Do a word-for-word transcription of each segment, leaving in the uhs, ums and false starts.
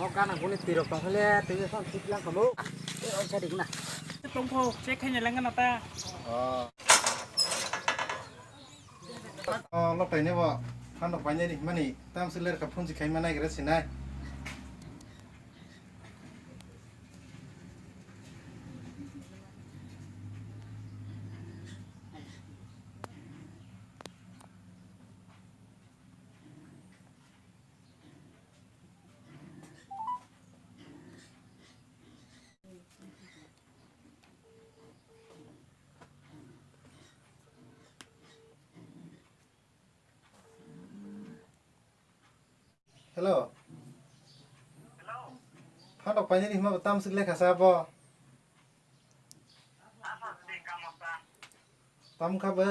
Mo gana guni tirok tong khe le, twi phone thik lang kamo. Tei oi sa di guna. Tongkho, check khaina lang gana ta. Oh. Oh, lok taine bo. Phano painani himani. Tam se ler ka phone si khaima nai gra sinai. Hello. Phatok painani hima bo tam sik lekha sa bo. Tam kha bo.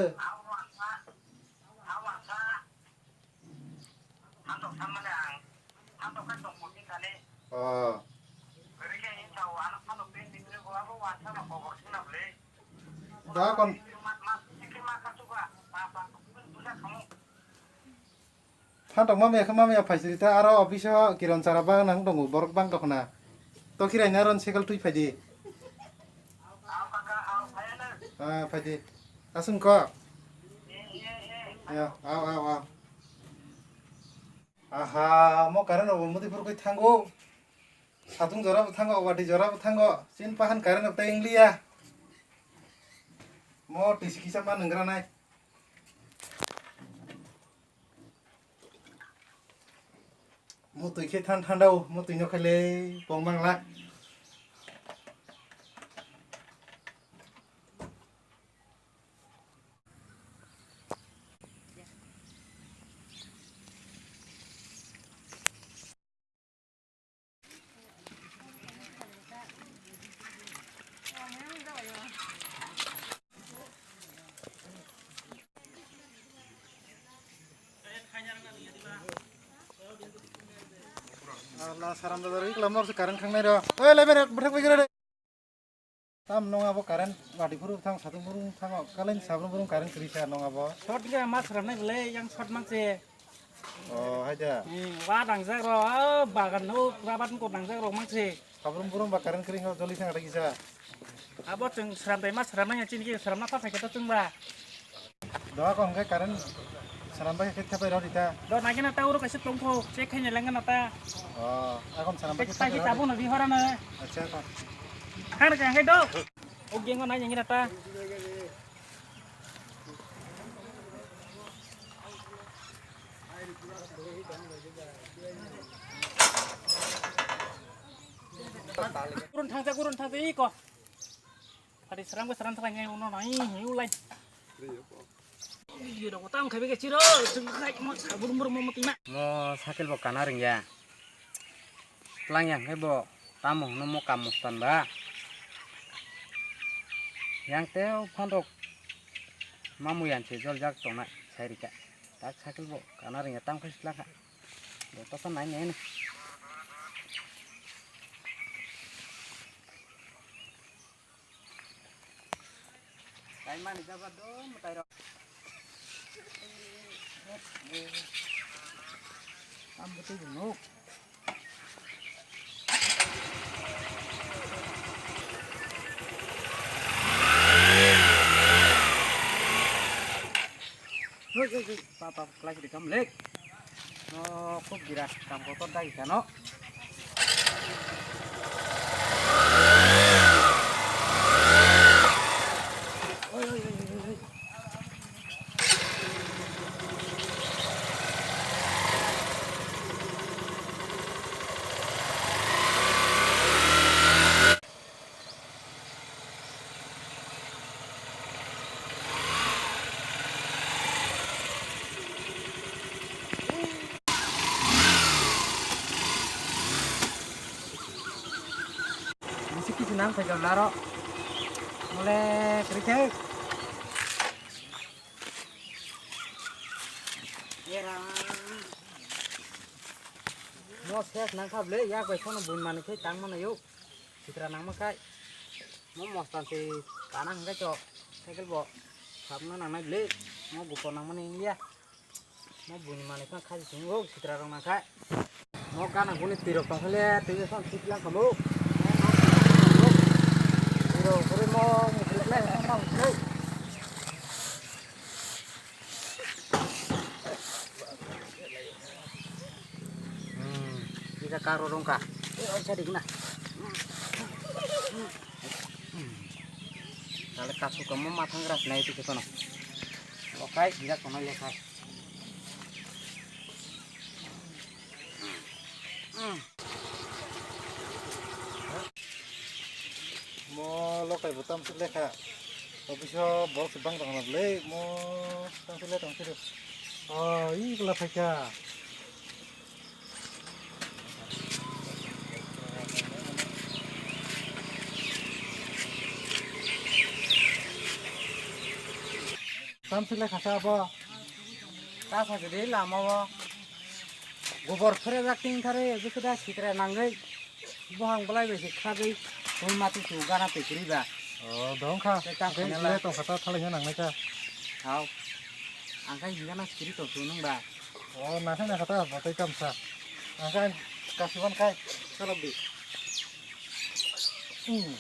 Oh. Da kon. Phantok mamaya khe mamaya phaisiri ta aro office o kiron chara bang nang tongo borok bang tokna. To khirai na ron cycle twi phaidi. Ah, phaidi. Asung ko. Ya, aw, aw, aw. Aha, mo current obo muti phuru koi thango. Satung jora bo thango, wadi jora bo thango. Chin pahan current ok ta ingliya. Mo tisi kisa ma nungra nai. Mutwi khe than thandao, mutwi no khaile pong mangla. Allah, saram da dari kelamar sekarang kang nero. Oi, leber, berhak lagi deh. Tam nong abo current wadi phuru thang satung phuru thang kalen sabrum phuru current kri sa nong abo. Short ga mas ramnai le yang short mang se. Oh, hai da. Hmm, wa dangjak ro, ah, bagan no rabat ko dangjak ro mang se. Sabrum phuru ba current kri ho joli thang ada kisa. Abo chwng sram dai mas ramnai chini ki sram na ta thake to chwng ba. Doa ko hwnkhe current swnam bai khe thepai rw di ta. Do nai gana ta uro kaisa tongkho, check khaina lang gana ta. Oh, akon swnam bai khe thepai rw di. Tabuk no bihora no. Acha, akon. Khar ka hwnkhe do. O gengo nai yang gana ta. Gurun thangsa, gurun thangsa iko. Pati serang ke serang terang yang uno nai, hiu lai. Video dong, utang kabe ke chiro, jengkai mo sabur mur mo tima. Mo cycle bo kana ring ya. Tlang yang kai bo, tamo no mo kam mustan ba. Yang teo phandok mamu yan che jol jak tong na sai rika. Tak cycle bo kana ring ya, tam khai slaka. Bo to nai nai na. Kaimani jaba do mwtai rok. Tam bwtwi rwnw. Hei, hei, hei, pa, pa, klai kiri kam lek. No, khub birat kam kotor dagi kano. Oi, oi, oi, oi, oi. Bisi kisu nang thai jol laro. Mole kri thai. Era. Mo ses nang khap le, yak bai khono bun mani khai tang mano yo. Sitra nangma khai. Mo mostan se kana hwnkhe to cycle bo sabna nangnai bwle. Mo gupor nangmani wngya. Mo buini manwi phano khaji simi o sitra rok nangkha. Mo gana guni tirok tongkhe le twi son thik lang kamo. Tirok ore mo mukhrik le mo mukhrik. Hmm, ida karo rongka. Eh, oi sadi guna. Tale kasu kamo mathang ras nai tu kono. Lokai ida kono lekai. Mo lokai bo tamsik lekha. Office o borok se bang tong na bwle. Mo tamsik le tong sidi. Oh, i kla phaikha. Tamsik lekha sa bo. Ta sa sidi lama o. Gobor phre jak ting thare, bikhe da sikra nangwi. Bohang bolai bai se khagwi, twi mati su gana twi kwrwi ba. Oh, dong kha. Tei tang Tei khwna le la. Tong kha ta thalai hwnang nai kha. Hao. Ang khai hingana sikri to su nung ba. Oh, na khai na kha ta bo tei kam sa. Ang khai kasiban khai. Salok di. Hmm.